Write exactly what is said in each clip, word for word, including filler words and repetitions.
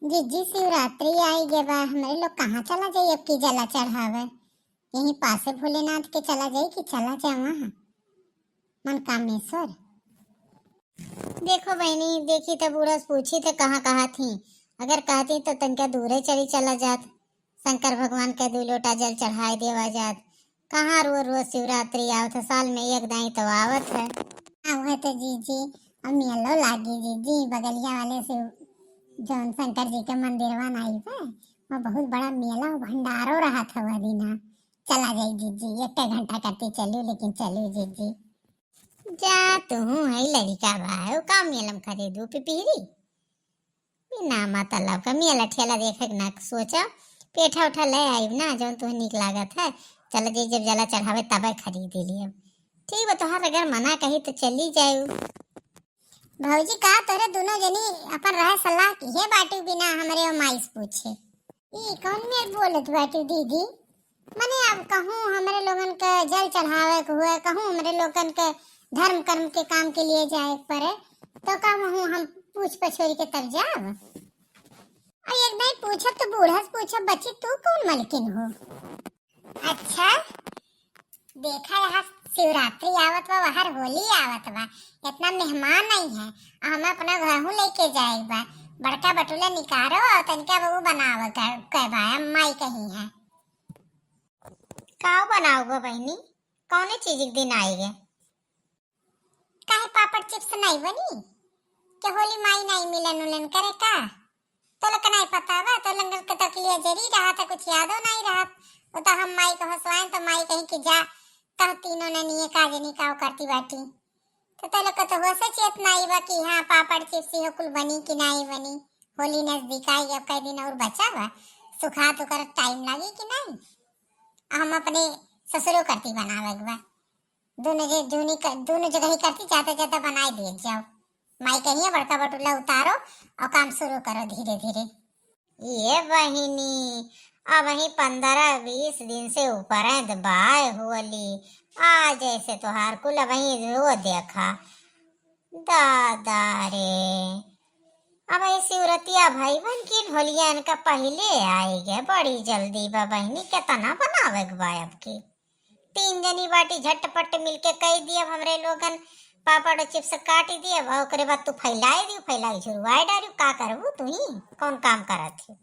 जीजी, शिवरात्रि आई गे बा, हमरे लोग कहाँ चला जाई अब की जला चढ़ावे? यहीं पासे भोलेनाथ के चला जाई कि चला जाए वहाँ मनकामेश्वर? देखो बहिनी, देखी त बूढ़ा से पूछी त कहाँ कहत ही। अगर कहती त तनका दूरे चली चला जात, शंकर भगवान के दुइ लोटा जल चढ़ाए देवा जात। कहाँ रोज रोज शिवरात्रि आवत है, साल में एक दाई तो आवत है। हाँ, वह तो जीजी, अब मेलो लागी जीजी, बगलिया वाले शिव, जौन शंकर जी के मंदिरवा नाई बा, वहाँ बहुत बड़ा मेला और भंडारो रहत है वह दिना। चला जाई जीजी, एक घंटा करती चलू, लेकिन चलू जीजी। जा, तू है लड़का बा, वो का मेलम खरीदू पिपिहरी? बिना मतलब का मेला ठेला देखे के ना सोचा, पेठा उठा ले आइब ना, जौन तुहे नीक लागत है। चल जे, जब जला चढ़ावे तबे खरीद लियब। ठीक बा, तोहार अगर मना कही तो चली जायू। भौजी, का तोरे दोनों जनी अपन राय सलाह किहे बाटू बिना हमरे और माई से पूछे? ई कौन मेर बोलत बाटू दीदी? मने अब कहूँ हमरे लोगन के जल चढ़ावे के हुए, कहूँ हमरे लोगन के धर्म कर्म के काम के लिए जाए के पड़े, तो कहूँ हम पूछ पछोरी के तब जाब? और एक दाई पूछब तो बूढ़ा से पूछब, बच्ची तू कौन मलकिन हो? अच्छा, देखा यहाँ शिवरात्रि आवत बा, बाहर होली आवत बा, इतना मेहमान आई है, और हमें अपना घरहू लेके जाए बा। बड़का बटुला निकारो और तनिका बहू बनावे के, के बा, हम माई कही है। का बनाओगे बहिनी? कौने चीज के दिन आएगे? काहे पापड़ चिप्स नहीं बनी? के होली माई नहीं मिलन उलन करे का? तो लोग के नहीं पता बा, तो लंगर के तकलिया जरी रहा था, कुछ यादो नहीं रहा। वो तो हम माई को हंसवाएं तो माई कही कि जा, कह तीनों ने निये का जनी का करती बाटी। तो तो लोग के तो होश चेत नहीं बा कि हाँ पापड़ चिप्स हो कुल बनी कि नहीं बनी। होली नजदीक आई, अब कई दिन और बचा बा, सुखा तो कर टाइम लागी कि नहीं। हम अपने ससुरो करती बनावे के बा। दोनों जे-, जूनी क-, दोनों जगह ही करती, ज्यादा ज्यादा बनाए दिए जाओ। माई कहिए बड़का बटुला उतारो और काम शुरू करो धीरे धीरे। ये बहिनी, अब ही पन्द्रह बीस दिन से ऊपर है तो बाय होली, आ जैसे तोहार कुल अब ही रो देखा। दादा रे, अब ही शिवरतिया भाई बन की होलिया इनका पहले आए गए, बड़ी जल्दी बा बहिनी, कितना बनावे के बा अब की। तीन जनी बाटी, झटपट मिलके कह दिया, अब हमरे लोगन पापड़ और चिप्स काट दिया, अब ओकरे बाद तू फैलाए दियो, फैलाए झुरवाए डारियो, का करबू तू ही, कौन काम करत है?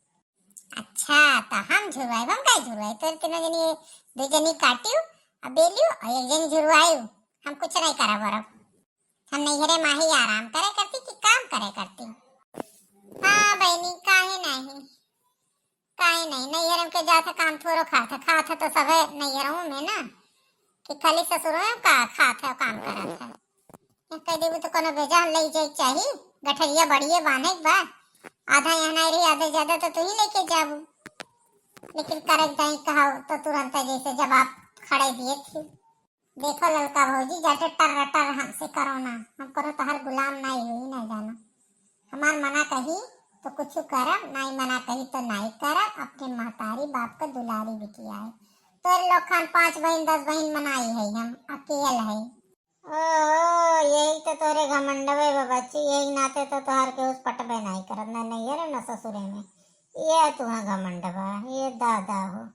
अच्छा, तो हम झुरवाए, हम काहे झुरवाए? तोर तीनों जनी, दो जनी काटियो, अब बेलियो और एक जनी झुरवायो, हम कुछ नहीं करब औरब। हम नैहरे माही आराम करे करती कि काम करे करती? हाँ बहनी, काहे नहीं, काहे नहीं, नैहर में के जात है काम थोड़ो खात है, खात है तो सभे नैहरों में ना, कि खाली ससुरों में का खात है काम करत है। ये कह देबू तो कोनो बेजा ले जाए के चाही, गठरिया बढ़िए बांधे के बा, आधा यहाँ नहीं रही, आधे ज्यादा तो तू ही लेके जाबू, लेकिन करे के नहीं कहा तो तुरंत है जैसे जवाब खड़े दिए थे। देखो ललका भौजी, जाते टर टर हमसे करो ना, हम करो तोहर गुलाम नाई हुई ना जानो। हमार मना कही तो कुछ करब, नाई मना कही तो नाई करब। अपने महतारी बाप के दुलारी बिटिया है। तोर लोग खान पाँच बहिन दस बहिन मनाई है, हम अकेल है। ओहो, यही तो तोरे घमंडवे बा बच्ची, यही नाते तो तोहर के उस पटबे नाई करत, ना नैहर ना ससुरे में। ये तुहा घमंडवा, ये दादा हो।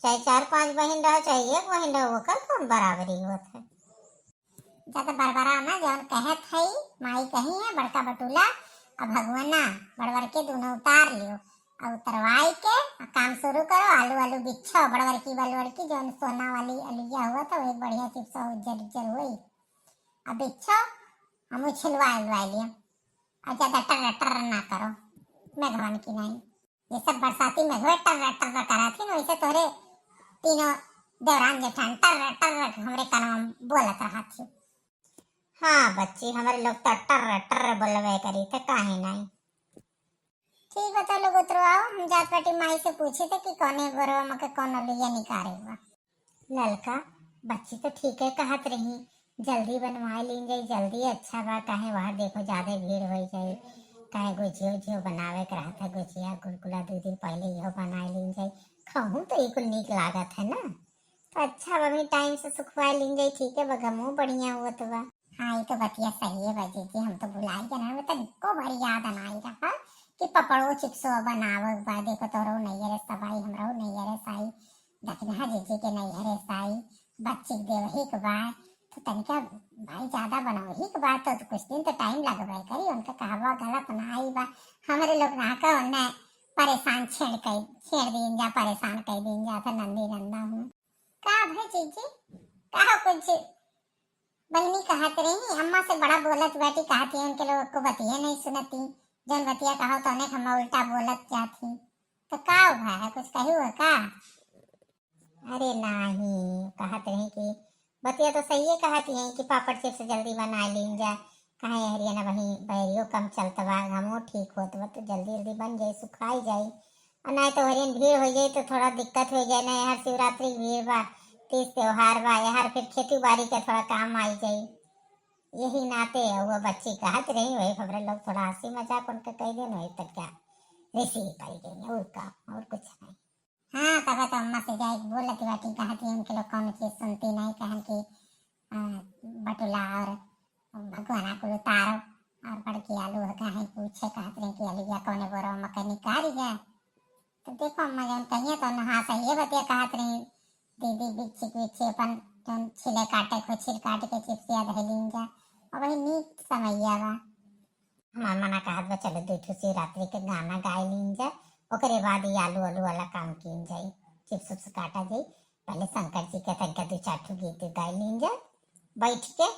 चाहे चार पांच बहिन रहो, चाहे एक बहिन रहो, ओकर कौन बराबरी होत है? ज्यादा बरबरा ना, जौन कहत है, माई कही है, बड़का बटुला, अब भगवाना, बड़वर के दोनों उतार लियो, अब उतरवाई के, आ काम शुरू करो, आलू, आलू बिच्छो, बड़वर की, बड़वर की, जौन सोना वाली अलुइया हुआ था, वो एक बढ़िया चिप्स उज्जर, उज्जर हुई, अब बिच्छो, हम छिलवा, उलवा लियो, और ज्यादा टर, टर ना करो, मैं भवन की नहीं। ये सब बरसाती में हुए टर्र टर्र कराथी न, वैसे तोहरे तीनों देवरान जेठान टर्र टर्र हमरे कानवा में बोलत रहत ही। हाँ बच्ची, हमरे लोग तो टर्र टर्र बोलबे करी थे, काहे नहीं। ठीक बा, तो लोग उतरो आओ, हम जात बाटी माई से पूछे थे कि कौने बोरवा में के कौन अलुइया निकारे हुआ। ललका, बच्ची तो ठीक है कहत रही, जल्दी बनवाए लीन जाई, जल्दी अच्छा बा, काहे वहाँ देखो ज्यादा भीड़ हो जाई, काहे गुझियो उझियो बनावे के रहत है, गुझिया गुलगुला दो दिन पहले इहो बनाए लीन जाई, खाहू तो ई कुल नीक लागत है ना। तो अच्छा बा, अभी टाइम से सुखवाए लीन जाई, ठीक है बा, गमो बढ़िया होत बा। हाँ, ये तो बतिया सही है बा जीजी, हम तो भुलाई गए ना, तनिको भर याद ना आई रहा कि पापड़ो चिप्सो बनावे के बा। देखो, तोहरो नैहरे से आई, हमरो नैहरे से आई, दखिनहा जीजी के नैहरे से आई, बच्ची के देवही के बा, तो तनिका भाई ज्यादा बनवही के बा, तो कुछ दिन तो टाइम लगबे करी। उनका कहवा गलत ना आई बा, हमरे लोग ना का उन्हें परेशान छेड़ कर, छेड़ दीन जा, परेशान कर दीन जा, फिर नंदी नंदा हूँ। का भाई जीजी, कहा कुछ? बहिनी कहत रही, अम्मा से बड़ा बोलत बाटी, कहत ही उनके लोग को बतिया नहीं सुनती, जौन बतिया कहो तो उन्हें हम उल्टा बोलत जाती। तो का हुआ है, कुछ कही हुआ का? अरे नाही, कहत रही कि बतिया तो सही है, कहत ही कि पापड़ चिप्स जल्दी बना लीन जा, कहाँ हरिया ना वहीं बैरियो कम चलत बा, घमो ठीक होत बा, तो जल्दी जल्दी बन जाई, सुखाई जाई। और नहीं तो हरियन भीड़ हो जाई तो थोड़ा दिक्कत हो जाए ना, यार शिवरात्रि की भीड़ बा, तीज त्योहार बा, यार फिर खेती बाड़ी का थोड़ा काम आई जाई। यही नाते वो बच्ची कहत रही, वही हमरे लोग थोड़ा हंसी मजाक उनके कह देन, वही तक क्या रिसी पड़ गई, और का, और कुछ नहीं। हाँ, तब तो अम्मा से जाए बोलत बाटी, कहत ही उनके लोग कौन चीज सुनती नहीं, कहन कि, आ, बटुला और भगवाना कुल उतारो और बड़की आलू है, कहीं पूछे, कहत रही कि अलुआ कौने बोरा में कहीं निकाली जाए। तो देखो अम्मा जौन कहिए तो हाँ सही है बतिया कहत रही। दीदी बिच्छी बिच्छी अपन जौन छिले काटे को छिल काट के चिप्सिया धै लीन जा। अब वही नीक समैया बा। हमार मना कहत बा चलो दू ठो शिवरात्रि के गाना गाए लीन जा, ओकरे बाद ये आलू आलू वाला काम कीन जाई, चिप्स उप्स काटा जाई। पहले शंकर जी के तनका दू चार ठो गीत गाए लीन जा बैठ के।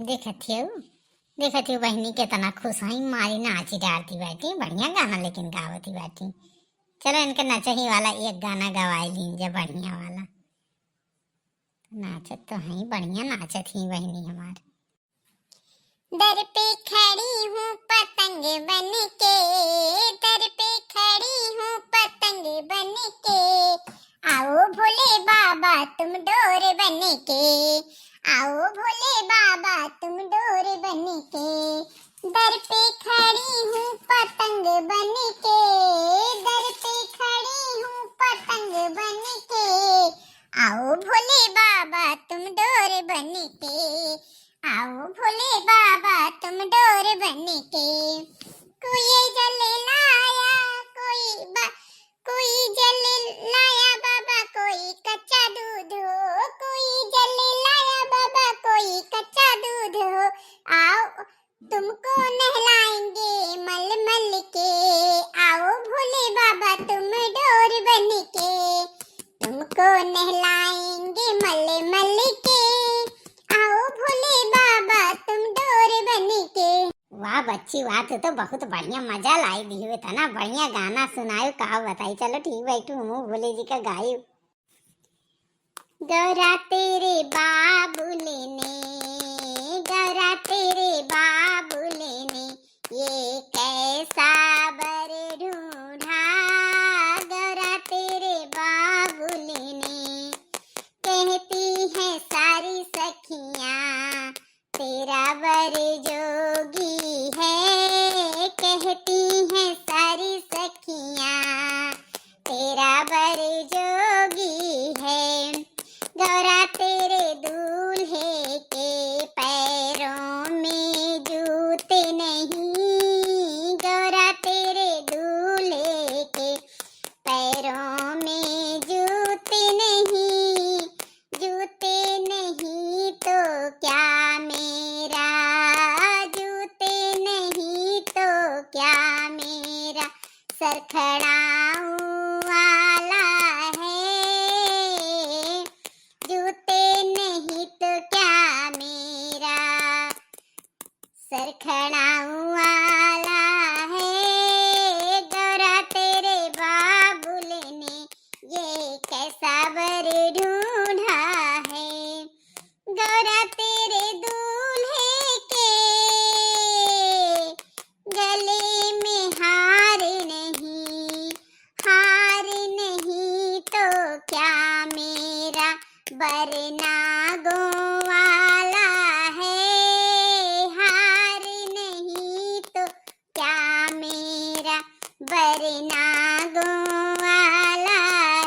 देखत हियो, देखत हियो बहिनी केतना खुश हई, मारी नाची डारती बाटी, बढ़िया गाना लेकिन गावती बाटी। चलो इनके नचही वाला एक गाना गवाई लीन जा बढ़िया वाला। नाचत तो हई, बढ़िया नाचत ही बहिनी हमार। दर पे खड़ी हूँ पतंग बन के, दर पे खड़ी हूँ पतंग बन के, आओ भोले बाबा तुम डोर बन के, आओ भोले बाबा तुम डोर बन के। दर पे खड़ी हूँ पतंग बन के, दर पे खड़ी हूँ पतंग बन के, आओ भोले बाबा तुम डोर बन के, आओ भोले बाबा तुम डोर बन के। कोई जल लाया, कोई बा-, कोई जल लाया बाबा, कोई कच्चा दूध हो, कोई जल लाया बाबा, कोई कच्चा दूध हो। आओ तुमको नहलाएंगे मल मल के, आओ भोले बाबा तुम डोर बन के, तुमको नहलाएंगे मल मल के, आओ भोले बाबा तुम डोर बन के। वाह बच्ची वाह, तू तो बहुत बढ़िया मजा लाई दी हुए, इतना बढ़िया गाना सुनायो, का बताई। चलो ठीक बैठू, हम भोले जी का गायू। गौरा तेरे बाबुल ने, गौरा तेरे बाबुल ने, ये कैसा बर ढूंढा। गौरा तेरे बाबुल ने, कहती हैं सारी सखियां, तेरा बर जोगी है, कहती हैं सारी सखियां, तेरा बर जोगी है। गौरा तेरे दूल्हे के पैरों में जूते नहीं, गौरा तेरे दूल्हे के पैरों में जूते नहीं, जूते नहीं तो क्या मेरा, जूते नहीं तो क्या मेरा, सर खड़ाऊं वाला है। जूते नहीं तो क्या मेरा, सर खड़ाऊं वाला है। गौरा तेरे बाबुल ने, ये कैसा बर ढूंढा है। गौरा तेरे दूल्हे के गले में हार नहीं, हार नहीं तो क्या मेरा, बर नागों वाला है। हार नहीं तो क्या मेरा, बर नागों वाला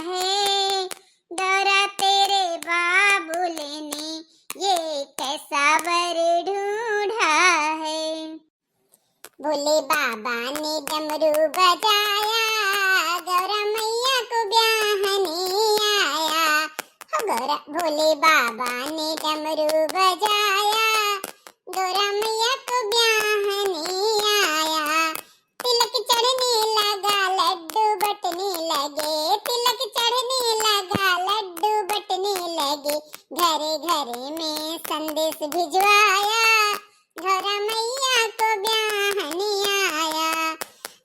है। गौरा तेरे बाबुल ने, ये कैसा बर ढूंढा है। भोले बाबा ने डमरू बजाया, गौरा मैया को ब्याहने आया। हो गौरा, भोले बाबा ने डमरू बजाया, गौरा मैया को ब्याहने आया। तिलक चढ़ने लगा, लड्डू बटने लगे, तिलक चढ़ने लगा, लड्डू बटने लगे। घरे घरे में संदेश भिजवाया, गौरा मैया को ब्याहने आया,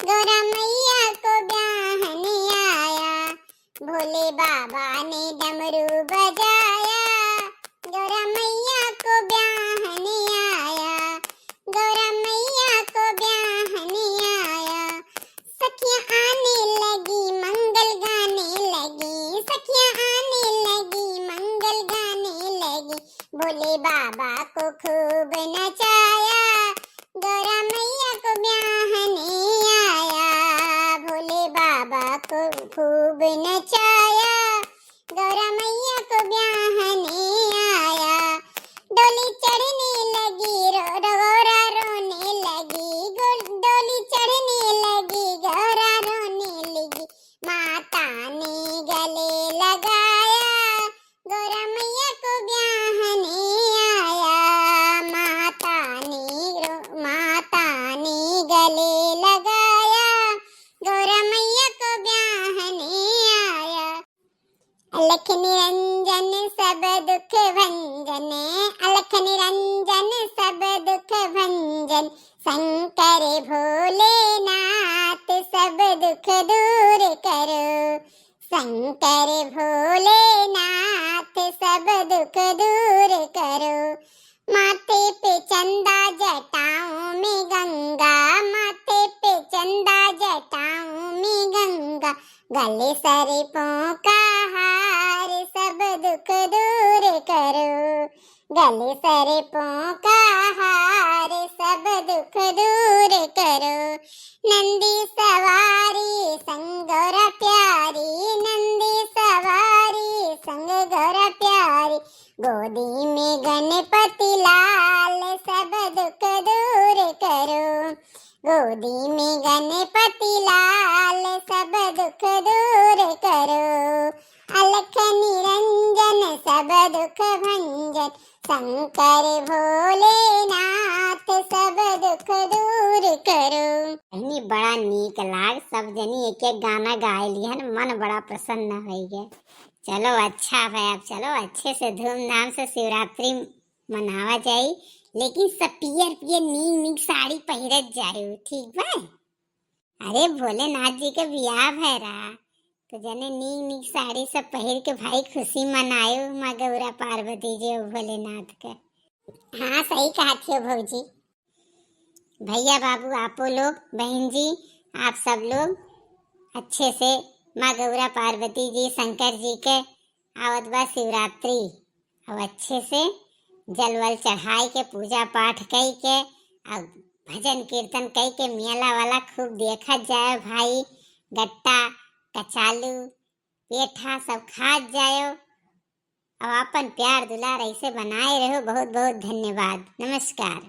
गौरा मैया को ब्याहने आया। भोले बाबा ने डमरू बजाया, गौरा मैया को ब्याहने आया, गौरा मैया को ब्याहने आया। सखियाँ आने लगी, मंगल गाने लगी, सखियाँ आने लगी, मंगल गाने लगी। भोले बाबा को खूब नचाया, गौरा मैया को ब्याहने आया। भोले बाबा को खूब नचाया, गौरा मैया को ब्याहने आया। डोली चढ़ने लगी, रो, रो, गौरा रोने लगी, गो-, डोली चढ़ने लगी, गौरा रोने लगी। माता ने गले लगाया, गौरा मैया को ब्याहने आया। माता ने रो-, माता ने गले लगाया, गौरा मैया को ब्याहने आया। अलख निरंजन सब दुख भंजन, अलख निरंजन सब दुख भंजन, शंकर भोलेनाथ सब दुख दूर करो, शंकर भोलेनाथ सब दुख दूर करो। माथे पे चंदा जटाओं में गंगा, माथे पे चंदा जटाओं में गंगा, गले सर्पों का हार सब दुख दूर करो, गले सर्पों का हार सब दुख दूर करो। नंदी सवारी संग गौरा प्यारी, नंदी सवारी संग गौरा प्यारी, गोदी में गणपति लाल सब दुख दूर करो, गोदी में गणपति लाल सब दुख दूर करो। अलख निरंजन सब दुख भंजन, शंकर भोलेनाथ सब दुख दूर करो। बहिनी, बड़ा नीक लाग, सब जनी एक एक गाना गाए लिहन, मन बड़ा प्रसन्न होइ गया। चलो अच्छा है, अब चलो अच्छे से धूमधाम से शिवरात्रि मनावा जाई, लेकिन सब पियर पियर नीक नीक साड़ी पहिरत जायु, ठीक बा? अरे भोलेनाथ जी के बियाह भय रहा, तो जने नीक नीक साड़ी सब पहिर के भाई खुशी मनायु माँ गौरा पार्वती जी और भोलेनाथ के। हाँ, सही कहत हो भौजी। भैया बाबू आपो लोग, बहन जी, आप सब लोग अच्छे से माँ गौरा पार्वती जी शंकर जी के आवत बा शिवरात्रि, अब अच्छे से जल वल चढ़ाई के पूजा पाठ कई के अब भजन कीर्तन कई के मेला वाला खूब देखत जायो भाई, गट्टा कचालू पेठा सब खात जायो। अब आपन प्यार दुलार ऐसे बनाए रहो। बहुत बहुत धन्यवाद। नमस्कार।